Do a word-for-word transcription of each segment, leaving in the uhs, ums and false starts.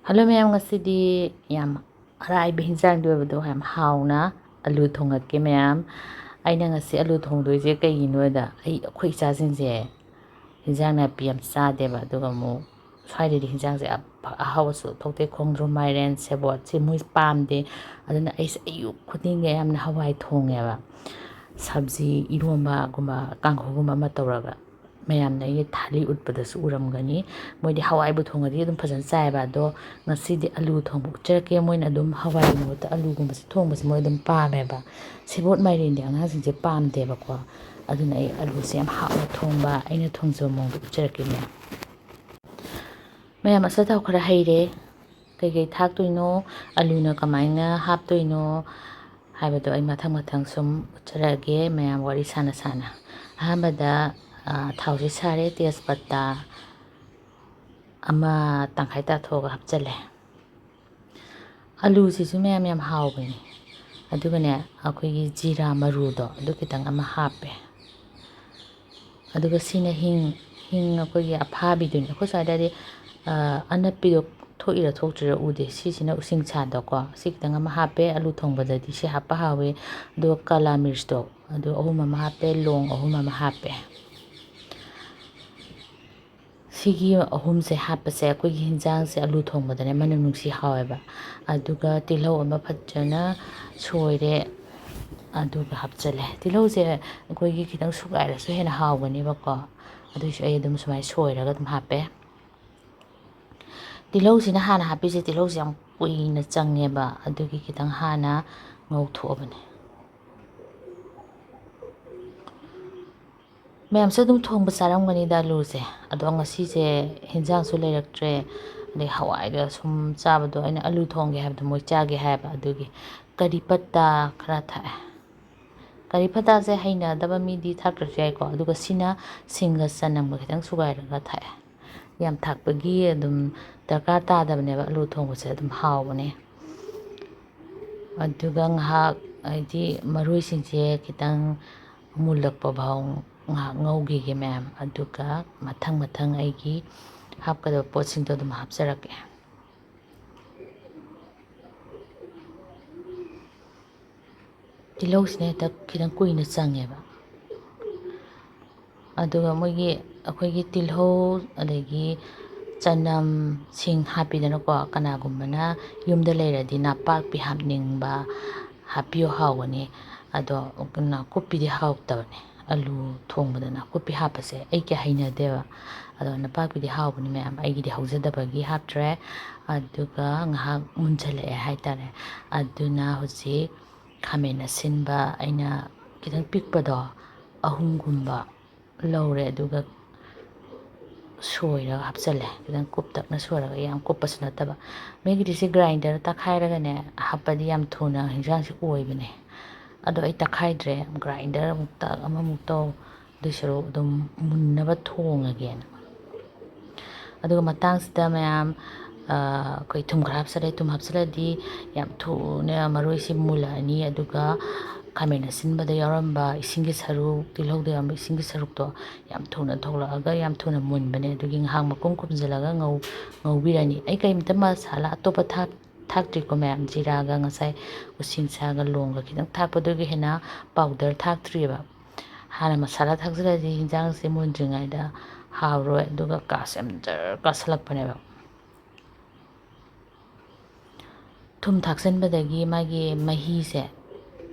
Hello ꯃꯌꯥꯝ, ꯉꯁꯤꯗꯤ ꯌꯥꯝ ꯑꯔꯥꯏꯕ ꯍꯤꯟꯖꯥꯡꯗꯤ ꯑꯣꯏꯕꯗꯣ ꯌꯥꯝ ꯍꯥꯎꯅ ꯑꯂꯨ ꯊꯣꯡꯉꯛꯀꯦ ꯃꯌꯥꯝ꯫ ꯑꯩꯅ ꯉꯁꯤ ꯑꯂꯨ ꯊꯣꯡꯗꯣꯏꯁꯦ ꯀꯩꯒꯤꯅꯣꯗ, ꯑꯩ, ꯑꯩꯈꯣꯏ ꯏꯆꯥꯁꯤꯡꯁꯦ ꯍꯤꯟꯖꯥꯡ ꯅꯥꯄꯤ ꯌꯥꯝ ꯆꯥꯗꯦꯕ, ꯑꯗꯨꯒ ꯑꯃꯨꯛ ꯁ꯭ꯋꯥꯏꯗꯗꯤ ꯍꯤꯟꯖꯥꯡꯁꯦ ꯑꯐ-, ꯑꯍꯥꯎꯕꯁꯨ ꯊꯣꯛꯇꯦ꯫ ꯈꯣꯡꯗ꯭ꯔꯨꯝ, ꯃꯥꯏꯔꯦꯟ, ꯁꯦꯕꯣꯠꯁꯦ ꯃꯣꯏ ꯄꯥꯝꯗꯦ꯫ ꯑꯗꯨꯅ ꯑꯩꯁꯦ ꯑꯌꯨꯛ ꯈꯨꯗꯤꯡꯒꯤ ꯑꯌꯥꯝꯕꯅ ꯍꯋꯥꯏ ꯊꯣꯡꯉꯦꯕ꯫ ꯁꯕꯖꯤ, ꯏꯔꯣꯝꯕꯒꯨꯝꯕ, ꯀꯥꯡꯍꯧꯒꯨꯝꯕ ꯑꯃ ꯇꯧꯔꯒ꯫ ꯃꯌꯥꯝꯅ ꯑꯩꯒꯤ ꯊꯥꯂꯤ ꯎꯠꯄꯗꯁꯨ ꯎꯔꯝꯒꯅꯤ꯫ ꯃꯣꯏꯗꯤ ꯍꯋꯥꯏꯕꯨ ꯊꯣꯡꯉꯗꯤ ꯑꯗꯨꯝ ꯐꯖꯅ ꯆꯥꯏꯌꯦꯕ꯫ ꯑꯗꯣ ꯉꯁꯤꯗꯤ ꯑꯂꯨ ꯊꯣꯡꯕ ꯎꯠꯆꯔꯛꯀꯦ꯫ ꯃꯣꯏꯅ ꯑꯗꯨꯝ ꯍꯋꯥꯏꯒꯤ ꯃꯍꯨꯠꯇ ꯑꯂꯨꯒꯨꯝꯕꯁꯦ ꯊꯣꯡꯕꯁꯦ ꯃꯣꯏ ꯑꯗꯨꯝ ꯄꯥꯝꯃꯦꯕ꯫ ꯁꯦꯕꯣꯠ ꯃꯥꯏꯔꯦꯟꯗꯤ ꯑꯉꯥꯡꯁꯤꯡꯁꯦ ꯄꯥꯝꯗꯦꯕꯀꯣ꯫ ꯑꯗꯨꯅ ꯑꯩ ꯑꯂꯨꯁꯦ ꯌꯥꯝ ꯍꯥꯎꯅ ꯊꯣꯡꯕ, ꯑꯩꯅ ꯊꯣꯡꯖꯕ ꯃꯑꯣꯡꯗ ꯎꯠꯆꯔꯛꯀꯦ ꯃꯌꯥꯝ꯫ ꯃꯌꯥꯝ, ꯑꯆꯥꯊꯥꯎ ꯈꯔ ꯍꯩꯔꯦ꯫ ꯀꯩꯀꯩ ꯊꯥꯛꯇꯣꯏꯅꯣ, ꯑꯂꯨꯅ ꯀꯃꯥꯏꯅ ꯍꯥꯞꯇꯣꯏꯅꯣ ꯍꯥꯏꯕꯗꯣ ꯑꯩ ꯃꯊꯪ ꯃꯊꯪ ꯁꯨꯝ ꯎꯠꯆꯔꯛꯑꯒꯦ ꯃꯌꯥꯝ, ꯋꯥꯔꯤ ꯁꯥꯟꯅ ꯁꯥꯟꯅ꯫ ꯑꯍꯥꯟꯕꯗ, ꯑ, ꯊꯥꯎꯁꯦ ꯁꯥꯔꯦ, ꯇꯦꯖꯄꯇꯥ ꯑꯃ ꯇꯪꯈꯥꯏ ꯇꯥꯊꯣꯛꯑꯒ ꯍꯥꯞꯆꯤꯜꯂꯦ꯫ ꯑꯂꯨꯁꯤꯁꯨ ꯃꯌꯥꯝ ꯌꯥꯝ ꯍꯥꯎꯕꯅꯤ꯫ ꯑꯗꯨꯒꯅꯦ, ꯑꯩꯈꯣꯏꯒꯤ ꯖꯤꯔꯥ ꯃꯔꯨꯗꯣ ꯑꯗꯨ ꯈꯤꯇꯪ ꯑꯃ ꯍꯥꯞꯄꯦ꯫ ꯑꯗꯨꯒ ꯁꯤꯅ ꯍꯤꯡ, ꯍꯤꯡ ꯑꯩꯈꯣꯏꯒꯤ ꯑꯐꯥꯕꯤꯗꯨꯅꯤ꯫ ꯑꯩꯈꯣꯏ ꯁ꯭ꯋꯥꯏꯗꯗꯤ, ꯑ, ꯑꯅꯞꯄꯤꯗꯣ ꯊꯣꯛꯏꯔꯥ ꯊꯣꯛꯇ꯭ꯔꯤꯔꯥ ꯎꯗꯦ꯫ ꯁꯤꯁꯤꯅ ꯎꯁꯤꯡꯁꯥꯗꯀꯣ, ꯁꯤ ꯈꯤꯇꯪ ꯑꯃ ꯍꯥꯞꯄꯦ꯫ ꯑꯂꯨ ꯊꯣꯡꯕꯗꯗꯤ ꯁꯤ ꯍꯥꯞꯄ ꯍꯥꯎꯋꯦ꯫ ꯑꯗꯨꯒ ꯀꯥꯂꯥ ꯃꯤꯔꯆꯇꯣ, ꯑꯗꯨ ꯑꯍꯨꯝ ꯑꯃ ꯍꯥꯞꯄꯦ, ꯂꯣꯡ ꯑꯍꯨꯝ ꯑꯃ ꯍꯥꯞꯄꯦ꯫ ꯁꯤꯒꯤ ꯑꯍꯨꯝꯁꯦ ꯍꯥꯞꯄꯁꯦ ꯑꯩꯈꯣꯏꯒꯤ ꯍꯤꯟꯖꯥꯡꯁꯦ ꯑꯂꯨ ꯊꯣꯡꯕꯗꯅꯦ ꯃꯅꯝ ꯅꯨꯡꯁꯤ ꯍꯥꯎꯋꯦꯕ꯫ ꯑꯗꯨꯒ ꯇꯤꯜꯍꯧ ꯑꯃ ꯐꯖꯅ ꯁꯣꯏꯔꯦ, ꯑꯗꯨꯒ ꯍꯥꯞꯆꯜꯂꯦ꯫ ꯇꯤꯜꯍꯧꯁꯦ ꯑꯩꯈꯣꯏꯒꯤ ꯈꯤꯇꯪ ꯁꯨꯒꯥꯏꯔꯁꯨ ꯍꯦꯟꯅ ꯍꯥꯎꯒꯅꯦꯕꯀꯣ꯫ ꯑꯗꯨꯏꯁꯨ ꯑꯩ ꯑꯗꯨꯝ ꯁꯨꯃꯥꯏꯅ ꯁꯣꯏꯔꯒ ꯑꯗꯨꯝ ꯍꯥꯞꯄꯦ꯫ ꯇꯤꯜꯍꯧꯁꯤꯅ ꯍꯥꯟꯅ ꯍꯥꯞꯄꯤꯁꯦ, ꯇꯤꯜꯍꯧꯁꯦ ꯌꯥꯝ ꯀꯨꯏꯅ ꯆꯪꯉꯦꯕ, ꯑꯗꯨꯒꯤ ꯈꯤꯇꯪ ꯍꯥꯟꯅ ꯉꯧꯊꯣꯛꯑꯕꯅꯦ꯫ ꯃꯌꯥꯝꯁꯨ ꯑꯗꯨꯝ ꯊꯣꯡꯕ ꯆꯥꯔꯝꯒꯅꯤꯗ ꯑꯂꯨꯁꯦ꯫ ꯑꯗꯣ ꯉꯁꯤꯁꯦ ꯍꯤꯟꯖꯥꯡꯁꯨ ꯂꯩꯔꯛꯇ꯭ꯔꯦ, ꯑꯗꯩ ꯍꯋꯥꯏꯗ ꯁꯨꯝ ꯆꯥꯕꯗꯣ, ꯑꯩꯅ ꯑꯂꯨ ꯊꯣꯡꯒꯦ ꯍꯥꯏꯕꯗꯣ ꯃꯣꯏ ꯆꯥꯒꯦ ꯍꯥꯏꯕ, ꯑꯗꯨꯒꯤ ꯀꯔꯤ ꯄꯠꯇꯥ ꯈꯔ ꯊꯥꯛꯑꯦ꯫ ꯀꯔꯤ ꯄꯠꯇꯥꯁꯦ ꯍꯩꯅꯗꯕ ꯃꯤꯗꯤ ꯊꯥꯛꯇ꯭ꯔꯁꯨ ꯌꯥꯏꯀꯣ꯫ ꯑꯗꯨꯒ ꯁꯤꯅ ꯁꯤꯡꯒ ꯆꯅꯝꯒ ꯈꯤꯇꯪ ꯁꯨꯒꯥꯏꯔꯒ ꯊꯥꯛꯑꯦ꯫ ꯌꯥꯝ ꯊꯥꯛꯄꯒꯤ ꯑꯗꯨꯝ ꯗꯔꯀꯥꯔ ꯇꯥꯗꯕꯅꯦꯕ, ꯑꯂꯨ ꯊꯣꯡꯕꯁꯦ ꯑꯗꯨꯝ ꯍꯥꯎꯕꯅꯦ꯫ ꯑꯗꯨꯒ ꯉꯥꯏꯍꯥꯛ, ꯍꯥꯏꯗꯤ, ꯃꯔꯣꯏꯁꯤꯡꯁꯦ ꯈꯤꯇꯪ ꯃꯨꯜꯂꯛꯄ ꯐꯥꯎ ꯉꯥꯏꯍꯥꯛ ꯉꯧꯈꯤꯒꯦ ꯃꯌꯥꯝ꯫ ꯑꯗꯨꯒ ꯃꯊꯪ ꯃꯊꯪ ꯑꯩꯒꯤ ꯍꯥꯞꯀꯗꯕ ꯄꯣꯠꯁꯤꯡꯗꯣ ꯑꯗꯨꯝ ꯍꯥꯞꯆꯔꯛꯀꯦ꯫ ꯇꯤꯜꯍꯧꯁꯤꯅ ꯍꯦꯛꯇ ꯈꯤꯇꯪ ꯀꯨꯏꯅ ꯆꯪꯉꯦꯕ꯫ ꯑꯗꯨꯒ ꯃꯣꯏꯒꯤ, ꯑꯩꯈꯣꯏꯒꯤ ꯇꯤꯜꯍꯧ, ꯑꯗꯒꯤ ꯆꯅꯝ, ꯁꯤꯡ ꯍꯥꯞꯄꯤꯗꯅꯀꯣ꯫ ꯀꯅꯥꯒꯨꯝꯕꯅ ꯌꯨꯝꯗ ꯂꯩꯔꯗꯤ ꯅꯄꯥꯛꯄꯤ ꯍꯥꯞꯅꯤꯡꯕ ꯍꯥꯞꯄꯤꯌꯨ, ꯍꯥꯎꯒꯅꯤ꯫ ꯑꯗꯣ ꯅꯥꯀꯨꯞꯄꯤꯗꯤ ꯍꯥꯎꯇꯕꯅꯦ꯫ ꯑꯂꯨ ꯊꯣꯡꯕꯗ ꯅꯥꯀꯨꯞꯄꯤ ꯍꯥꯞꯄꯁꯦ ꯑꯩ ꯀꯌꯥ ꯍꯩꯅꯗꯦꯕ꯫ ꯑꯗꯣ ꯅꯄꯥꯛꯄꯤꯗꯤ ꯍꯥꯎꯕꯅꯤ ꯃꯌꯥꯝ꯫ ꯑꯩꯒꯤꯗꯤ ꯍꯧꯖꯗꯕꯒꯤ ꯍꯥꯞꯇ꯭ꯔꯦ꯫ ꯑꯗꯨꯒ ꯉꯥꯏꯍꯥꯛ ꯃꯨꯟꯁꯤꯜꯂꯛꯑꯦ ꯍꯥꯏꯇꯥꯔꯦ꯫ ꯑꯗꯨꯅ ꯍꯧꯖꯤꯛ ꯈꯥꯃꯦꯟ ꯑꯁꯤꯟꯕ ꯑꯩꯅ ꯈꯤꯇꯪ ꯄꯤꯛꯄꯗꯣ ꯑꯍꯨꯝꯒꯨꯝꯕ ꯂꯧꯔꯦ, ꯑꯗꯨꯒ ꯁꯣꯏꯔꯒ ꯍꯥꯞꯆꯤꯜꯂꯦ꯫ ꯈꯤꯇꯪ ꯀꯨꯞꯇꯛꯅ ꯁꯣꯏꯔꯒ, ꯌꯥꯝ ꯀꯨꯞꯄꯁꯨ ꯅꯠꯇꯕ꯫ ꯃꯤꯒꯤꯗꯤ ꯁꯤ ꯒ꯭ꯔꯥꯏꯟꯗꯔ ꯇꯛꯈꯥꯏꯔꯒꯅꯦ ꯍꯥꯞꯄꯗꯤ ꯌꯥꯝ ꯊꯨꯅ ꯍꯤꯟꯖꯥꯡꯁꯦ ꯑꯣꯏꯕꯅꯦ꯫ ꯑꯗꯣ ꯑꯩ ꯇꯛꯈꯥꯏꯗ꯭ꯔꯦ꯫ ꯒ꯭ꯔꯥꯏꯟꯗꯔ ꯑꯃꯨꯛ ꯇꯛ, ꯑꯃꯃꯨꯛ ꯇꯧ, ꯑꯗꯨꯏ ꯁꯔꯨꯛ ꯑꯗꯨꯝ ꯃꯨꯟꯅꯕ ꯊꯣꯡꯉꯒꯦꯅ꯫ ꯑꯗꯨꯒ ꯃꯇꯥꯡꯁꯤꯗ ꯃꯌꯥꯝ, ꯑꯩꯈꯣꯏ ꯊꯨꯝ ꯈꯔ ꯍꯥꯞꯆꯜꯂꯦ꯫ ꯊꯨꯝ ꯍꯥꯞꯆꯜꯂꯗꯤ ꯌꯥꯝ ꯊꯨꯅ ꯃꯔꯣꯏꯁꯤ ꯃꯨꯜꯂꯛꯑꯅꯤ꯫ ꯑꯗꯨꯒ ꯈꯥꯃꯦꯟ ꯑꯁꯤꯟꯕꯗ ꯌꯥꯎꯔꯝꯕ ꯏꯁꯤꯡꯒꯤ ꯁꯔꯨꯛ, ꯇꯤꯜꯍꯧꯗ ꯌꯥꯎꯔꯝꯕ ꯏꯁꯤꯡꯒꯤ ꯁꯔꯨꯛꯇꯣ ꯌꯥꯝ ꯊꯨꯅ ꯊꯣꯛꯂꯛꯑꯒ ꯌꯥꯝ ꯊꯨꯅ ꯃꯨꯟꯕꯅꯦ꯫ ꯑꯗꯨꯒꯤ ꯉꯥꯏꯍꯥꯛ ꯃꯈꯨꯝ ꯈꯨꯝꯖꯤꯜꯂꯒ ꯉꯧ-, ꯉꯧꯕꯤꯔꯅꯤ꯫ ꯑꯩ ꯀꯔꯤꯝꯇ ꯃꯁꯥꯂꯥ ꯑꯇꯣꯞꯄ ꯊꯥꯛ-, ꯊꯥꯛꯇ꯭ꯔꯤꯀꯣ ꯃꯌꯥꯝ꯫ ꯖꯤꯔꯥꯒ ꯉꯁꯥꯏ ꯎꯁꯤꯡꯁꯥꯒ ꯂꯣꯡꯒ ꯈꯤꯇꯪ ꯊꯥꯛꯄꯗꯨꯒꯤ ꯍꯦꯟꯅ ꯄꯥꯎꯗꯔ ꯊꯥꯛꯇ꯭ꯔꯤꯑꯕ꯫ ꯍꯥꯟꯅ ꯃꯁꯥꯂꯥ ꯊꯥꯛꯆꯤꯜꯂꯗꯤ ꯍꯤꯟꯖꯥꯡꯁꯦ ꯃꯨꯟꯗ꯭ꯔꯤꯉꯩꯗ ꯍꯥꯎꯔꯣꯏ, ꯑꯗꯨꯒ ꯀꯥꯁꯦ ꯌꯥꯝ ꯖꯔ ꯀꯥꯁꯜꯂꯛꯄꯅꯦꯕ꯫ ꯊꯨꯝ ꯊꯥꯛꯆꯟꯕꯗꯒꯤ ꯃꯥꯒꯤ ꯃꯍꯤꯁꯦ,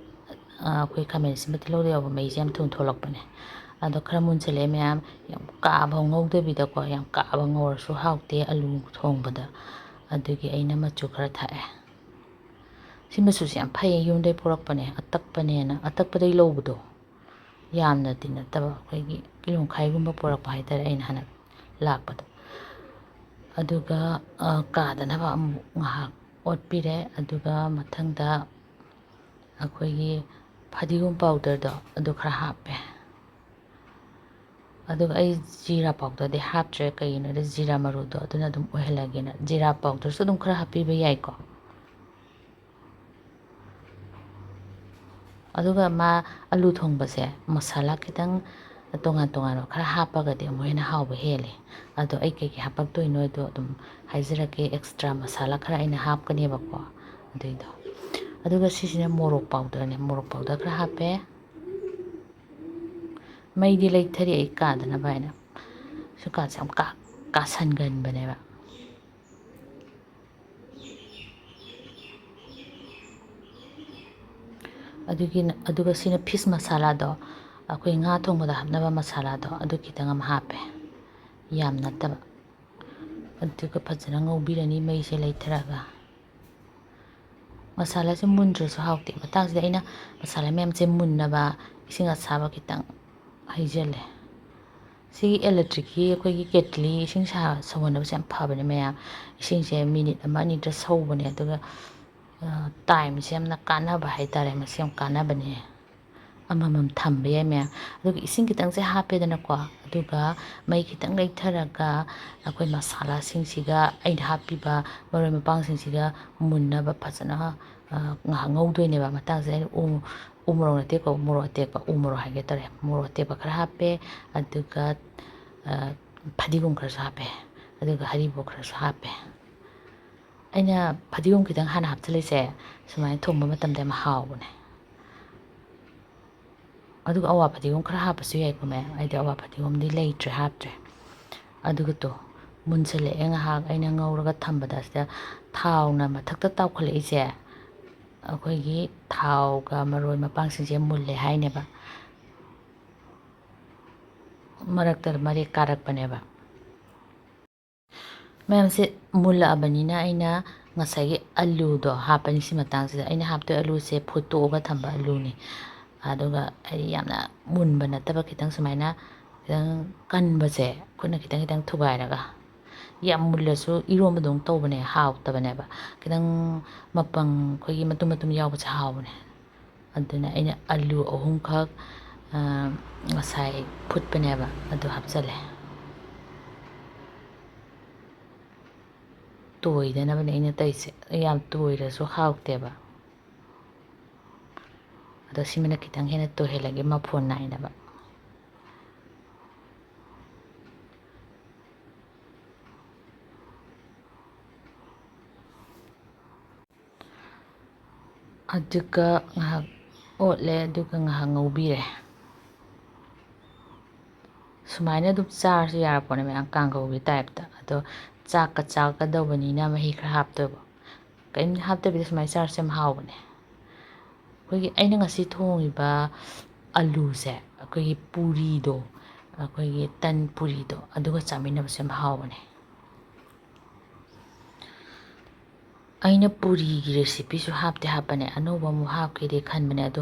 ꯑꯩꯈꯣꯏ ꯈꯥꯃꯦꯟ ꯑꯁꯤꯟꯕ ꯇꯤꯜꯍꯧꯗ ꯌꯥꯎꯕ ꯃꯍꯤꯁꯦ ꯌꯥꯝ ꯊꯨꯅ ꯊꯣꯛꯂꯛꯄꯅꯦ꯫ ꯑꯗꯣ ꯈꯔ ꯃꯨꯟꯁꯤꯜꯂꯛꯑꯦ ꯃꯌꯥꯝ꯫ ꯌꯥꯝ ꯀꯥꯕ ꯉꯧꯗꯕꯤꯗꯀꯣ, ꯌꯥꯝ ꯀꯥꯕ ꯉꯧꯔꯁꯨ ꯍꯥꯎꯇꯦ ꯑꯂꯨ ꯊꯣꯡꯕꯗ꯫ ꯑꯗꯨꯒꯤ ꯑꯩꯅ ꯃꯆꯨ ꯈꯔ ꯊꯥꯛꯑꯦ꯫ ꯁꯤ ꯃꯆꯨꯁꯦ ꯌꯥꯝ ꯐꯩꯌꯦ, ꯌꯨꯝꯗꯩ ꯄꯨꯔꯛꯄꯅꯦ, ꯑꯇꯛꯄꯅꯦꯅ, ꯑꯇꯛꯄꯗꯩ ꯂꯧꯕꯗꯣ꯫ ꯌꯥꯝꯅꯗꯤ ꯅꯠꯇꯕ, ꯑꯩꯈꯣꯏꯒꯤ ꯀꯤꯂꯣ ꯃꯈꯥꯏꯒꯨꯝꯕ ꯄꯨꯔꯛꯄ ꯍꯥꯏꯇꯥꯔꯦ ꯑꯩꯅ ꯍꯟꯗꯛ ꯂꯥꯛꯄꯗꯣ꯫ ꯑꯗꯨꯒ, ꯑ, ꯀꯥꯗꯅꯕ ꯑꯃꯨꯛ ꯉꯥꯏꯍꯥꯛ ꯑꯣꯠꯄꯤꯔꯦ꯫ ꯑꯗꯨꯒ ꯃꯊꯪꯗ ꯑꯩꯈꯣꯏꯒꯤ ꯐꯗꯤꯒꯣꯝ ꯄꯥꯎꯗꯔꯗꯣ ꯑꯗꯨ ꯈꯔ ꯍꯥꯞꯄꯦ꯫ ꯑꯗꯨꯒ ꯑꯩ ꯖꯤꯔꯥ ꯄꯥꯎꯗꯔꯗꯤ ꯍꯥꯞꯇ꯭ꯔꯦ, ꯀꯩꯒꯤꯅꯣꯗ ꯖꯤꯔꯥ ꯃꯔꯨꯗꯣ ꯑꯗꯨꯅ ꯑꯗꯨꯝ ꯑꯣꯏꯍꯜꯂꯒꯦꯅ꯫ ꯖꯤꯔꯥ ꯄꯥꯎꯗꯔꯁꯨ ꯑꯗꯨꯝ ꯈꯔ ꯍꯥꯞꯄꯤꯕ ꯌꯥꯏꯀꯣ꯫ ꯑꯗꯨꯒ ꯃꯥ ꯑꯂꯨ ꯊꯣꯡꯕꯁꯦ ꯃꯁꯥꯂꯥ ꯈꯤꯇꯪ ꯇꯣꯉꯥꯟ ꯇꯣꯉꯥꯟꯕ ꯈꯔ ꯍꯥꯞꯄꯒꯗꯤ ꯑꯃꯨꯛ ꯍꯦꯟꯅ ꯍꯥꯎꯕ ꯍꯦꯜꯂꯦ꯫ ꯑꯗꯣ ꯑꯩ ꯀꯩꯀꯩ ꯍꯥꯞꯄꯛꯇꯣꯏꯅꯣꯗꯣ ꯑꯗꯨꯝ ꯍꯥꯏꯖꯔꯛꯀꯦ꯫ ꯑꯦꯛꯁꯇ꯭ꯔꯥ ꯃꯁꯥꯂꯥ ꯈꯔ ꯑꯩꯅ ꯍꯥꯞꯀꯅꯦꯕꯀꯣ꯫ ꯑꯗꯨꯏꯗꯣ ꯑꯗꯨꯒ ꯁꯤꯁꯤꯅ ꯃꯣꯔꯣꯛ ꯄꯥꯎꯗꯔꯅꯦ, ꯃꯣꯔꯣꯛ ꯄꯥꯎꯗꯔ ꯈꯔ ꯍꯥꯞꯄꯦ꯫ ꯃꯩꯗꯤ ꯂꯩꯊꯔꯤ ꯑꯩ ꯀꯥꯗꯅꯕ ꯍꯥꯏꯅ꯫ ꯁꯨꯀꯥꯁꯦ ꯌꯥꯝ ꯀꯥ-, ꯀꯥꯁꯟꯒꯟꯕꯅꯦꯕ꯫ ꯑꯗꯨꯒꯤ, ꯑꯗꯨꯒ ꯁꯤꯅ ꯐꯤꯁ ꯃꯁꯥꯂꯥꯗꯣ, ꯑꯩꯈꯣꯏ ꯉꯥ ꯊꯣꯡꯕꯗ ꯍꯥꯞꯅꯕ ꯃꯁꯥꯂꯥꯗꯣ, ꯑꯗꯨ ꯈꯤꯇꯪ ꯑꯃ ꯍꯥꯞꯄꯦ, ꯌꯥꯝ ꯅꯠꯇꯕ꯫ ꯑꯗꯨꯒ ꯐꯖꯅ ꯉꯧꯕꯤꯔꯅꯤ ꯃꯩꯁꯦ ꯂꯩꯊꯔꯒ꯫ ꯃꯁꯥꯂꯥꯁꯦ ꯃꯨꯟꯗ꯭ꯔꯁꯨ ꯍꯥꯎꯇꯦ꯫ ꯃꯇꯥꯡꯁꯤꯗ ꯑꯩꯅ ꯃꯁꯥꯂꯥ ꯃꯌꯥꯝꯁꯦ ꯃꯨꯟꯅꯕ ꯏꯁꯤꯡ ꯑꯁꯥꯕ ꯈꯤꯇꯪ ꯍꯩꯖꯜꯂꯦ꯫ ꯁꯤꯒꯤ ꯏꯂꯦꯛꯇ꯭ꯔꯤꯛꯀꯤ ꯑꯩꯈꯣꯏꯒꯤ ꯀꯦꯇꯂꯤ ꯏꯁꯤꯡ ꯁꯥ-, ꯁꯧꯍꯟꯅꯕꯁꯦ ꯌꯥꯝ ꯐꯕꯅꯦ ꯃꯌꯥꯝ꯫ ꯏꯁꯤꯡꯁꯦ ꯃꯤꯅꯤꯠ ꯑꯃ ꯑꯅꯤꯗ ꯁꯧꯕꯅꯦ, ꯑꯗꯨꯒ, ꯑ, ꯇꯥꯏꯝꯁꯦ ꯌꯥꯝꯅ ꯀꯥꯟꯅꯕ ꯍꯥꯏꯇꯥꯔꯦ, ꯃꯁꯤ ꯌꯥꯝ ꯀꯥꯟꯅꯕꯅꯦ꯫ ꯑꯃꯃꯝ ꯊꯝꯕ ꯌꯥꯏ ꯃꯌꯥꯝ꯫ ꯑꯗꯨꯒ ꯏꯁꯤꯡ ꯈꯤꯇꯪꯁꯦ ꯍꯥꯞꯄꯦꯗꯅꯀꯣ, ꯑꯗꯨꯒ ꯃꯩ ꯈꯤꯇꯪ ꯂꯩꯊꯔꯒ ꯑꯩꯈꯣꯏ ꯃꯁꯥꯂꯥꯁꯤꯡꯁꯤꯒ, ꯑꯩꯅ ꯍꯥꯞꯄꯤꯕ ꯃꯔꯣꯏ ꯃꯄꯥꯡꯁꯤꯡꯁꯤꯒ ꯃꯨꯟꯅꯕ ꯐꯖꯅ, ꯑ, ꯉꯥꯏꯍꯥꯛ ꯉꯧꯗꯣꯏꯅꯦꯕ꯫ ꯃꯇꯥꯡꯁꯤꯗ ꯑꯩꯅ ꯎ, ꯎ ꯃꯣꯔꯣꯛ ꯑꯇꯦꯛꯄ, ꯃꯣꯔꯣꯛ ꯑꯇꯦꯛꯄ, ꯎ ꯃꯣꯔꯣꯛ ꯍꯥꯏꯒꯦ ꯇꯧꯔꯦ, ꯃꯣꯔꯣꯛ ꯑꯇꯦꯛꯄ ꯈꯔ ꯍꯥꯞꯄꯦ, ꯑꯗꯨꯒ, ꯑ, ꯐꯗꯤꯒꯣꯝ ꯈꯔꯁꯨ ꯍꯥꯞꯄꯦ, ꯑꯗꯨꯒ ꯍꯔꯤꯕꯣꯞ ꯈꯔꯁꯨ ꯍꯥꯞꯄꯦ꯫ ꯑꯩꯅ ꯐꯗꯤꯒꯣꯝ ꯈꯤꯇꯪ ꯍꯥꯟꯅ ꯍꯥꯞꯆꯤꯜꯂꯤꯁꯦ ꯁꯨꯃꯥꯏꯅ ꯊꯣꯡꯕ ꯃꯇꯝꯗ ꯌꯥꯝ ꯍꯥꯎꯕꯅꯦ꯫ ꯑꯗꯨꯒ ꯑꯋꯥ ꯐꯗꯤꯒꯣꯝ ꯈꯔ ꯍꯥꯞꯄꯁꯨ ꯌꯥꯏꯀꯣ ꯃꯌꯥꯝ, ꯑꯩꯗꯤ ꯑꯋꯥ ꯐꯗꯤꯒꯣꯝꯗꯤ ꯂꯩꯇ꯭ꯔꯦ, ꯍꯥꯞꯇ꯭ꯔꯦ꯫ ꯑꯗꯨꯒ ꯇꯣ, ꯃꯨꯟꯁꯤꯜꯂꯛꯑꯦ ꯉꯥꯏꯍꯥꯛ ꯑꯩꯅ ꯉꯧꯔꯒ ꯊꯝꯕꯗ, ꯑꯁꯤꯗ ꯊꯥꯎꯅ ꯃꯊꯛꯇ ꯇꯥꯎꯈꯠꯂꯛꯏꯁꯦ ꯑꯩꯈꯣꯏꯒꯤ ꯊꯥꯎꯒ ꯃꯔꯣꯏ ꯃꯄꯥꯡꯁꯤꯡꯁꯦ ꯃꯨꯜꯂꯦ ꯍꯥꯏꯅꯦꯕ, ꯃꯔꯛꯇ ꯃꯔꯦꯛ ꯀꯥꯔꯛꯄꯅꯦꯕ꯫ ꯃꯌꯥꯝꯁꯦ ꯃꯨꯜꯂꯛꯑꯕꯅꯤꯅ ꯑꯩꯅ ꯉꯁꯥꯏꯒꯤ ꯑꯂꯨꯗꯣ ꯍꯥꯞꯄꯅꯤ꯫ ꯁꯤ ꯃꯇꯥꯡꯁꯤꯗ ꯑꯩꯅ ꯍꯥꯞꯇꯣꯏ ꯑꯂꯨꯁꯦ ꯐꯨꯠꯇꯣꯛꯑꯒ ꯊꯝꯕ ꯑꯂꯨꯅꯤ꯫ ꯑꯗꯨꯒ ꯍꯥꯏꯗꯤ ꯌꯥꯝꯅ ꯃꯨꯟꯕ ꯅꯠꯇꯕ, ꯈꯤꯇꯪ ꯁꯨꯃꯥꯏꯅ ꯈꯤꯇꯪ ꯀꯟꯕꯁꯦ ꯈꯨꯠꯅ ꯈꯤꯇꯪ ꯈꯤꯇꯪ ꯊꯨꯒꯥꯏꯔꯒ꯫ ꯌꯥꯝ ꯃꯨꯜꯂꯁꯨ ꯏꯔꯣꯝꯕꯗꯧꯅ ꯇꯧꯕꯅꯦ, ꯍꯥꯎꯇꯕꯅꯦꯕ꯫ ꯈꯤꯇꯪ ꯃꯄꯪ ꯑꯩꯈꯣꯏꯒꯤ ꯃꯇꯨꯝ ꯃꯇꯨꯝ ꯌꯥꯎꯕꯁꯦ ꯍꯥꯎꯕꯅꯦ꯫ ꯑꯗꯨꯅ ꯑꯩꯅ ꯑꯂꯨ ꯑꯍꯨꯝꯈꯛ, ꯑ, ꯉꯁꯥꯏ ꯐꯨꯠꯄꯅꯦꯕ, ꯑꯗꯨ ꯍꯥꯞꯆꯜꯂꯦ꯫ ꯇꯣꯏꯗꯅꯕꯅꯦ ꯑꯩꯅ ꯇꯧꯔꯤꯁꯦ꯫ ꯌꯥꯝ ꯇꯣꯏꯔꯁꯨ ꯍꯥꯎꯇꯦꯕ꯫ ꯑꯗꯣ ꯁꯤꯃꯅ ꯈꯤꯇꯪ ꯍꯦꯟꯅ ꯇꯣꯏꯍꯜꯂꯒꯦ ꯃꯐꯣꯟ ꯅꯥꯏꯅꯕ꯫ ꯑꯗꯨꯒ ꯉꯥꯏꯍꯥꯛ ꯑꯣꯠꯂꯦ, ꯑꯗꯨꯒ ꯉꯥꯏꯍꯥꯛ ꯉꯧꯕꯤꯔꯦ꯫ ꯁꯨꯃꯥꯏꯅ ꯑꯗꯨꯝ ꯆꯥꯔꯁꯨ ꯌꯥꯔꯄꯣꯠꯅꯦ ꯃꯌꯥꯝ, ꯀꯥꯡꯒꯧꯒꯤ type ꯇ꯫ ꯑꯗꯣ ꯆꯥꯛꯀ ꯆꯥꯒꯗꯧꯕꯅꯤꯅ ꯃꯍꯤ ꯈꯔ ꯍꯥꯞꯇꯣꯏꯕ꯫ ꯀꯔꯤꯝ ꯍꯥꯞꯇꯕꯤꯗ ꯁꯨꯃꯥꯏꯅ ꯆꯥꯔꯁꯨ ꯌꯥꯝ ꯍꯥꯎꯕꯅꯦ꯫ ꯑꯩꯈꯣꯏꯒꯤ, ꯑꯩꯅ ꯉꯁꯤ ꯊꯣꯡꯉꯤꯕ ꯑꯂꯨꯁꯦ ꯑꯩꯈꯣꯏꯒꯤ ꯄꯨꯔꯤꯗꯣ, ꯑꯩꯈꯣꯏꯒꯤ ꯇꯟ ꯄꯨꯔꯤꯗꯣ, ꯑꯗꯨꯒ ꯆꯥꯃꯤꯟꯅꯕꯁꯨ ꯌꯥꯝ ꯍꯥꯎꯕꯅꯦ꯫ ꯑꯩꯅ ꯄꯨꯔꯤꯒꯤ recipe ꯁꯨ ꯍꯥꯞꯇꯤ ꯍꯥꯞꯄꯅꯦ, ꯑꯅꯧꯕ ꯑꯃꯨꯛ ꯍꯥꯞꯀꯦꯗꯤ ꯈꯟꯕꯅꯦ, ꯑꯗꯣ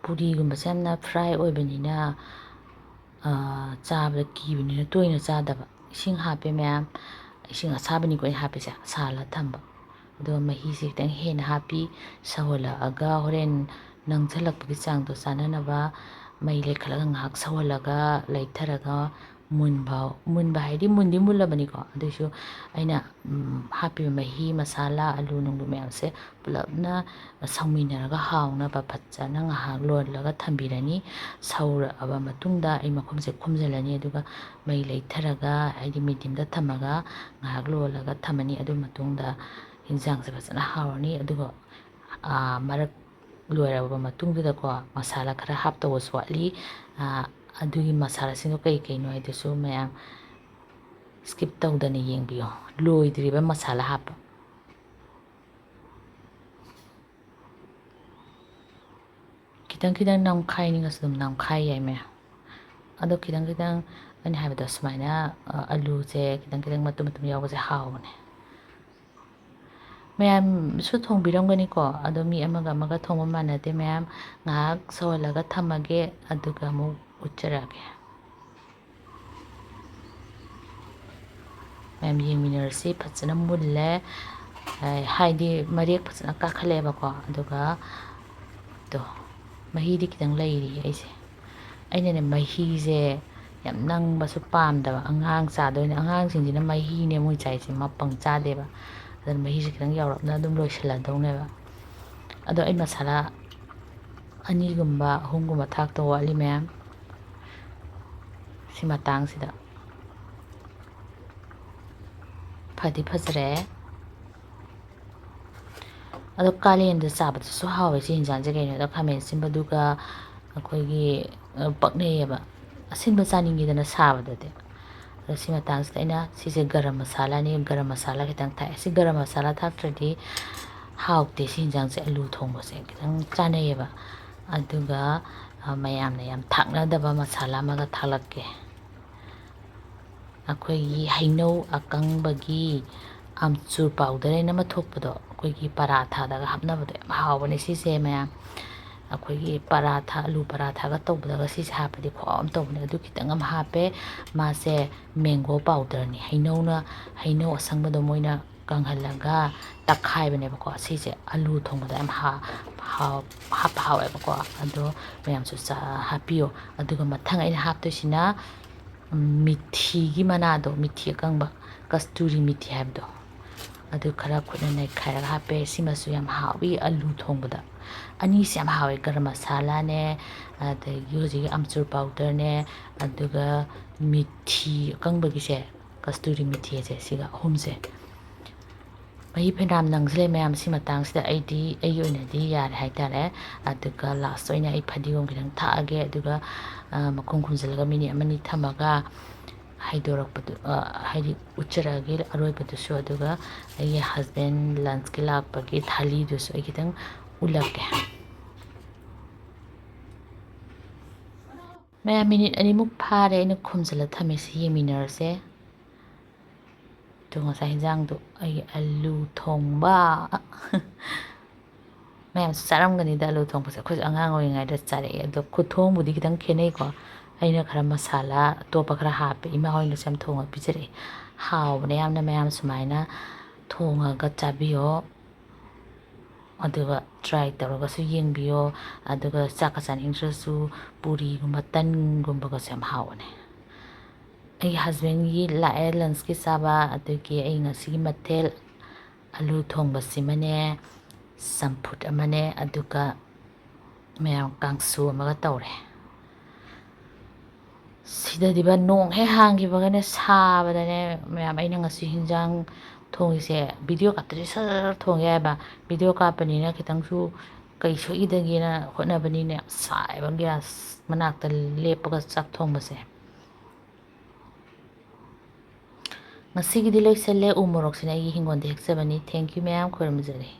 ꯄꯨꯔꯤꯒꯨꯝꯕꯁꯦ ꯌꯥꯝꯅ fry ꯑꯣꯏꯕꯅꯤꯅ, ꯑꯥ, ꯆꯥꯕꯗ ꯀꯤꯕꯅꯤꯅ ꯇꯣꯏꯅ ꯆꯥꯗꯕ꯫ ꯏꯁꯤꯡ ꯍꯥꯞꯄꯦ ꯃꯌꯥꯝ, ꯏꯁꯤꯡ ꯑꯁꯥꯕꯅꯤꯀꯣ ꯑꯩꯅ ꯍꯥꯞꯄꯤꯁꯦ, ꯁꯥꯍꯜꯂ ꯊꯝꯕ꯫ ꯑꯗꯨꯒ ꯃꯍꯤꯁꯦ ꯈꯤꯇꯪ ꯍꯦꯟꯅ ꯍꯥꯞꯄꯤ, ꯁꯧꯍꯜꯂꯛꯑꯒ ꯍꯣꯔꯦꯟ ꯅꯪꯁꯜꯂꯛꯄꯒꯤ ꯆꯥꯡꯗꯣ ꯆꯥꯅꯅꯕ ꯃꯩ ꯂꯩꯈꯠꯂꯒ ꯉꯥꯏꯍꯥꯛ ꯁꯧꯍꯜꯂꯒ ꯂꯩꯊꯔꯒ ꯃꯨꯟꯕ, ꯃꯨꯟꯕ ꯍꯥꯏꯗꯤ ꯃꯨꯟꯗꯤ ꯃꯨꯜꯂꯕꯅꯤꯀꯣ, ꯑꯗꯨꯏꯁꯨ ꯑꯩꯅ, ꯎꯝ, ꯍꯥꯞꯄꯤꯕ ꯃꯍꯤ, ꯃꯁꯥꯂꯥ, ꯑꯂꯨ ꯅꯨꯡꯂꯨ ꯃꯌꯥꯝꯁꯦ ꯄꯨꯂꯞꯅ ꯁꯧꯃꯤꯟꯅꯔꯒ ꯍꯥꯎꯅꯕ ꯐꯖꯅ ꯉꯥꯏꯍꯥꯛ ꯂꯣꯜꯂꯒ ꯊꯝꯕꯤꯔꯅꯤ꯫ ꯁꯧꯔꯛꯑꯕ ꯃꯇꯨꯡꯗ ꯑꯩ ꯃꯈꯨꯝꯁꯦ ꯈꯨꯝꯖꯤꯜꯂꯅꯤ, ꯑꯗꯨꯒ ꯃꯩ ꯂꯩꯊꯔꯒ ꯍꯥꯏꯗꯤ medium ꯗ ꯊꯝꯃꯒ ꯉꯥꯏꯍꯥꯛ ꯂꯣꯜꯂꯒ ꯊꯝꯃꯅꯤ꯫ ꯑꯗꯨ ꯃꯇꯨꯡꯗ ꯍꯤꯟꯖꯥꯡꯁꯦ ꯐꯖꯅ ꯍꯥꯎꯔꯅꯤ꯫ ꯑꯗꯨꯒ, ꯑꯥ, ꯃꯔꯛ ꯂꯣꯏꯔꯕ ꯃꯇꯨꯡꯗꯨꯗꯀꯣ ꯃꯁꯥꯂꯥ ꯈꯔ ꯍꯥꯞꯇꯧꯕꯁꯨ ꯋꯥꯠꯂꯤ꯫ ꯑꯥ, ꯑꯗꯨꯒꯤ ꯃꯁꯥꯂꯥꯁꯤꯡꯗꯣ ꯀꯩ ꯀꯩꯅꯣ ꯍꯥꯏꯗꯨꯁꯨ ꯃꯌꯥꯝ skip ꯇꯧꯗꯅ ꯌꯦꯡꯕꯤꯌꯣ꯫ ꯂꯣꯏꯗ꯭ꯔꯤꯕ ꯃꯁꯥꯂꯥ ꯍꯥꯞꯄ꯫ ꯈꯤꯇꯪ ꯈꯤꯇꯪ ꯅꯝꯈꯥꯏꯅꯤꯡꯉꯁꯨ ꯑꯗꯨꯝ ꯅꯝꯈꯥꯏ ꯌꯥꯏ ꯃꯌꯥꯝ꯫ ꯑꯗꯣ ꯈꯤꯇꯪ ꯈꯤꯇꯪ, ꯑꯩꯅ ꯍꯥꯏꯕꯗꯣ ꯁꯨꯃꯥꯏꯅ, ꯑ, ꯑꯂꯨꯁꯦ ꯈꯤꯇꯪ ꯈꯤꯇꯪ ꯃꯇꯨꯝ ꯃꯇꯨꯝ ꯌꯥꯎꯕꯁꯦ ꯍꯥꯎꯕꯅꯦ꯫ ꯃꯌꯥꯝꯁꯨ ꯊꯣꯡꯕꯤꯔꯝꯒꯅꯤꯀꯣ, ꯑꯗꯣ ꯃꯤ ꯑꯃꯒ ꯑꯃꯒ ꯊꯣꯡꯕ ꯃꯥꯟꯅꯗꯦ ꯃꯌꯥꯝ꯫ ꯉꯥꯏꯍꯥꯛ ꯁꯧꯍꯜꯂꯒ ꯊꯝꯃꯒꯦ, ꯑꯗꯨꯒ ꯑꯃꯨꯛ ꯎꯠꯆꯔꯛꯑꯒꯦ꯫ ꯃꯌꯥꯝ ꯌꯦꯡꯃꯤꯟꯅꯔꯁꯤ꯫ ꯐꯖꯅ ꯃꯨꯜꯂꯦ, ꯍꯥꯏꯗꯤ ꯃꯔꯦꯛ ꯐꯖꯅ ꯀꯥꯈꯠꯂꯛꯑꯦꯕꯀꯣ꯫ ꯑꯗꯨꯒ ꯇꯣ, ꯃꯍꯤꯗꯤ ꯈꯤꯇꯪ ꯂꯩꯔꯤ ꯑꯩꯁꯦ꯫ ꯑꯩꯅꯅꯦ ꯃꯍꯤꯁꯦ ꯌꯥꯝ ꯅꯪꯕꯁꯨ ꯄꯥꯝꯗꯕ, ꯑꯉꯥꯡ ꯆꯥꯗꯣꯏꯅꯦ꯫ ꯑꯉꯥꯡꯁꯤꯡꯁꯤꯅ ꯃꯍꯤꯅꯦ ꯃꯣꯏ ꯆꯥꯏꯁꯦ, ꯃꯄꯪ ꯆꯥꯗꯦꯕ꯫ ꯑꯗꯨꯅ ꯃꯍꯤꯁꯦ ꯈꯤꯇꯪ ꯌꯥꯎꯔꯞꯅ ꯑꯗꯨꯝ ꯂꯣꯏꯁꯤꯜꯂꯗꯧꯅꯦꯕ꯫ ꯑꯗꯣ ꯑꯩ ꯃꯁꯥꯂꯥ ꯑꯅꯤꯒꯨꯝꯕ ꯑꯍꯨꯝꯒꯨꯝꯕ ꯊꯥꯛꯇꯧ ꯋꯥꯠꯂꯤ ꯃꯌꯥꯝ꯫ ꯁꯤ ꯃꯇꯥꯡꯁꯤꯗ ꯐꯗꯤ ꯐꯖꯔꯦ꯫ ꯑꯗꯣ ꯀꯥꯂꯦꯟꯗ ꯆꯥꯕꯗꯁꯨ ꯍꯥꯎꯋꯦ ꯁꯤ ꯍꯤꯟꯖꯥꯡꯁꯦ꯫ ꯀꯩꯅꯣꯗ ꯈꯥꯃꯦꯟ ꯑꯁꯤꯟꯕꯗꯨꯒ ꯑꯩꯈꯣꯏꯒꯤ, ꯑ, ꯄꯛꯅꯩꯌꯦꯕ꯫ ꯑꯁꯤꯟꯕ ꯆꯥꯅꯤꯡꯉꯤꯗꯅ ꯁꯥꯕꯗꯗꯤ꯫ ꯑꯗꯣ ꯁꯤ ꯃꯇꯥꯡꯁꯤꯗ ꯑꯩꯅ ꯁꯤꯁꯦ ꯒꯔꯝ ꯃꯁꯥꯂꯥꯅꯤ, ꯒꯔꯝ ꯃꯁꯥꯂꯥ ꯈꯤꯇꯪ ꯊꯥꯛꯑꯦ꯫ ꯁꯤ ꯒꯔꯝ ꯃꯁꯥꯂꯥ ꯊꯥꯛꯇ꯭ꯔꯗꯤ ꯍꯥꯎꯇꯦ ꯁꯤ ꯍꯤꯟꯖꯥꯡꯁꯦ꯫ ꯑꯂꯨ ꯊꯣꯡꯕꯁꯦ ꯈꯤꯇꯪ ꯆꯥꯅꯩꯌꯦꯕ꯫ ꯑꯗꯨꯒ, ꯑ, ꯃꯌꯥꯝꯅ ꯌꯥꯝ ꯊꯥꯛꯅꯗꯕ ꯃꯁꯥꯂꯥ ꯑꯃꯒ ꯊꯥꯛꯂꯛꯀꯦ꯫ ꯑꯩꯈꯣꯏꯒꯤ ꯍꯩꯅꯧ ꯑꯀꯪꯕꯒꯤ ꯑꯝꯆꯨꯔ ꯄꯥꯎꯗꯔ ꯍꯥꯏꯅ ꯑꯃ ꯊꯣꯛꯄꯗꯣ, ꯑꯩꯈꯣꯏꯒꯤ ꯄꯔꯥꯊꯥꯗꯒ ꯍꯥꯞꯅꯕꯗꯣ, ꯌꯥꯝ ꯍꯥꯎꯕꯅꯦ ꯁꯤꯁꯦ ꯃꯌꯥꯝ꯫ ꯑꯩꯈꯣꯏꯒꯤ ꯄꯔꯥꯊꯥ, ꯑꯂꯨ ꯄꯔꯥꯊꯥꯒ ꯇꯧꯕꯗꯒ ꯁꯤꯁꯦ ꯍꯥꯞꯄꯗꯤ ꯈꯨꯍꯥꯎ ꯑꯃ ꯇꯧꯕꯅꯦ꯫ ꯑꯗꯨ ꯈꯤꯇꯪ ꯑꯃ ꯍꯥꯞꯄꯦ꯫ ꯃꯥꯁꯦ mango powderꯅꯤ, ꯍꯩꯅꯧꯅ, ꯍꯩꯅꯧ ꯑꯁꯪꯕꯗꯣ ꯃꯣꯏꯅ ꯀꯪꯍꯜꯂꯒ ꯇꯛꯈꯥꯏꯕꯅꯦꯕꯀꯣ꯫ ꯁꯤꯁꯦ ꯑꯂꯨ ꯊꯣꯡꯕꯗ ꯌꯥꯝ ꯍꯥ-, ꯍꯥꯎ-, ꯍꯥꯞꯄ ꯍꯥꯎꯋꯦꯕꯀꯣ꯫ ꯑꯗꯣ ꯃꯌꯥꯝꯁꯨ ꯆꯥ-, ꯍꯥꯞꯄꯤꯌꯣ꯫ ꯑꯗꯨꯒ ꯃꯊꯪ ꯑꯩꯅ ꯍꯥꯞꯇꯣꯏꯁꯤꯅ, ꯎꯝ, ꯃꯤꯊꯤꯒꯤ ꯃꯅꯥꯗꯣ, ꯃꯤꯊꯤ ꯑꯀꯪꯕ, ꯀꯁꯇꯨꯔꯤ ꯃꯤꯊꯤ ꯍꯥꯏꯕꯗꯣ, ꯑꯗꯨ ꯈꯔ ꯈꯨꯠꯅ ꯅꯩꯈꯥꯏꯔꯒ ꯍꯥꯞꯄꯦ꯫ ꯁꯤꯃꯁꯨ ꯌꯥꯝ ꯍꯥꯎꯏ ꯑꯂꯨ ꯊꯣꯡꯕꯗ꯫ ꯑꯅꯤꯁꯦ ꯌꯥꯝ ꯍꯥꯎꯋꯦ, ꯒꯔꯝ ꯃꯁꯥꯂꯥꯅꯦ, ꯑꯗꯒꯤ ꯍꯧꯖꯤꯛꯀꯤ ꯑꯝꯆꯨꯔ powderꯅꯦ, ꯑꯗꯨꯒ ꯃꯤꯊꯤ ꯑꯀꯪꯕꯒꯤꯁꯦ, ꯀꯁꯇꯨꯔꯤ ꯃꯤꯊꯤꯁꯦ, ꯁꯤꯒ ꯑꯍꯨꯝꯁꯦ꯫ ꯃꯍꯤ ꯐꯅꯌꯥꯝ ꯅꯪꯁꯤꯜꯂꯦ ꯃꯌꯥꯝ, ꯁꯤ ꯃꯇꯥꯡꯁꯤꯗ ꯑꯩꯗꯤ, ꯑꯩꯒꯤ ꯑꯣꯏꯅꯗꯤ ꯌꯥꯔꯦ ꯍꯥꯏꯇꯥꯔꯦ꯫ ꯑꯗꯨꯒ last ꯑꯣꯏꯅ ꯑꯩ ꯐꯗꯤꯒꯣꯝ ꯈꯤꯇꯪ ꯊꯥꯛꯑꯒꯦ꯫ ꯑꯗꯨꯒ, ꯑ, ꯃꯈꯨꯝ ꯈꯨꯝꯖꯤꯜꯂꯒ minute ꯑꯃꯅꯤ ꯊꯝꯃꯒ ꯍꯩꯗꯣꯔꯛꯄꯗꯨ, ꯑ, ꯍꯥꯏꯗꯤ ꯎꯠꯆꯔꯛꯑꯒꯦ ꯑꯔꯣꯏꯕꯗꯨꯁꯨ꯫ ꯑꯗꯨꯒ ꯑꯩꯒꯤ husband lunchꯀꯤ ꯂꯥꯛꯄꯒꯤ ꯊꯥꯂꯤꯗꯨꯁꯨ ꯑꯩ ꯈꯤꯇꯪ ꯎꯠꯂꯛꯀꯦ꯫ ꯃꯌꯥꯝ, minute ꯑꯅꯤꯃꯨꯛ ꯐꯥꯔꯦ ꯑꯩꯅ ꯈꯨꯝꯖꯤꯜꯂ ꯊꯝꯃꯤꯁꯤ, ꯌꯦꯡꯃꯤꯟꯅꯔꯁꯦ꯫ ꯑꯗꯣ ꯉꯁꯥꯏ ꯍꯤꯟꯖꯥꯡꯗꯣ ꯑꯩ ꯑꯂꯨ ꯊꯣꯡꯕ꯫ ꯃꯌꯥꯝꯁꯨ ꯆꯥꯔꯝꯒꯅꯤꯗ ꯑꯂꯨ ꯊꯣꯡꯕꯁꯦ꯫ ꯑꯩꯈꯣꯏꯁꯨ ꯑꯉꯥꯡ ꯑꯣꯏꯔꯤꯉꯩꯗ ꯆꯥꯔꯛꯑꯦ꯫ ꯑꯗꯣ ꯈꯨꯊꯣꯡꯕꯨꯗꯤ ꯈꯤꯇꯪ ꯈꯦꯠꯅꯩꯀꯣ꯫ ꯑꯩꯅ ꯈꯔ ꯃꯁꯥꯂꯥ ꯑꯇꯣꯞꯄ ꯈꯔ ꯍꯥꯞꯄꯦ꯫ ꯏꯃꯥ ꯍꯣꯏꯅꯁꯨ ꯌꯥꯝ ꯊꯣꯡꯉ ꯄꯤꯖꯔꯛꯑꯦ꯫ ꯍꯥꯎꯕꯅꯦ ꯌꯥꯝꯅ, ꯃꯌꯥꯝ ꯁꯨꯃꯥꯏꯅ ꯊꯣꯡꯉꯒ ꯆꯥꯕꯤꯌꯣ꯫ ꯑꯗꯨꯒ try ꯇꯧꯔꯒꯁꯨ ꯌꯦꯡꯕꯤꯌꯣ꯫ ꯑꯗꯨꯒ ꯆꯥꯛꯀ ꯆꯥꯅꯤꯡꯗ꯭ꯔꯁꯨ ꯄꯨꯔꯤꯒꯨꯝꯕ, ꯇꯟꯒꯨꯝꯕꯒꯁꯨ ꯌꯥꯝ ꯍꯥꯎꯕꯅꯦ꯫ ꯑꯩꯒꯤ husbandꯒꯤ ꯂꯥꯛꯑꯦ lunchꯀꯤ ꯆꯥꯕ꯫ ꯑꯗꯨꯒꯤ ꯑꯩ ꯉꯁꯤꯒꯤ ꯃꯊꯦꯜ ꯑꯂꯨ ꯊꯣꯡꯕꯁꯤꯃꯅꯦ, ꯆꯝꯐꯨꯠ ꯑꯃꯅꯦ, ꯑꯗꯨꯒ ꯃꯌꯥꯝ ꯀꯥꯡꯁꯨ ꯑꯃꯒ ꯇꯧꯔꯦ꯫ ꯁꯤꯗꯗꯤꯕ ꯅꯣꯡ ꯍꯦꯛ ꯍꯥꯡꯈꯤꯕꯒꯅꯦ ꯁꯥꯕꯗꯅꯦ ꯃꯌꯥꯝ, ꯑꯩꯅ ꯉꯁꯤ ꯍꯤꯟꯖꯥꯡ ꯊꯣꯡꯉꯤꯁꯦ ꯚꯤꯗꯤꯑꯣ ꯀꯥꯞꯇ꯭ꯔꯗꯤ ꯁꯠ ꯁꯠ ꯊꯣꯡ ꯌꯥꯏꯕ꯫ ꯚꯤꯗꯤꯑꯣ ꯀꯥꯞꯄꯅꯤꯅ ꯈꯤꯇꯪꯁꯨ ꯀꯩ ꯁꯣꯛꯏꯗꯒꯦꯅ ꯍꯣꯠꯅꯕꯅꯤꯅ ꯌꯥꯝ ꯁꯥꯏꯕ ꯒ꯭ꯌꯥꯁ ꯃꯅꯥꯛꯇ ꯂꯦꯞꯄꯒ ꯆꯥꯛ ꯊꯣꯡꯕꯁꯦ꯫ ꯉꯁꯤꯒꯤꯗꯤ ꯂꯣꯏꯁꯜꯂꯦ꯫ ꯎ ꯃꯣꯔꯣꯛꯁꯤꯅ ꯑꯩꯒꯤ ꯍꯤꯡꯒꯣꯜꯗ ꯍꯦꯛꯆꯕꯅꯤ꯫ Thank you ꯃꯌꯥꯝ, ꯈꯣꯏꯔꯝꯖꯔꯤ꯫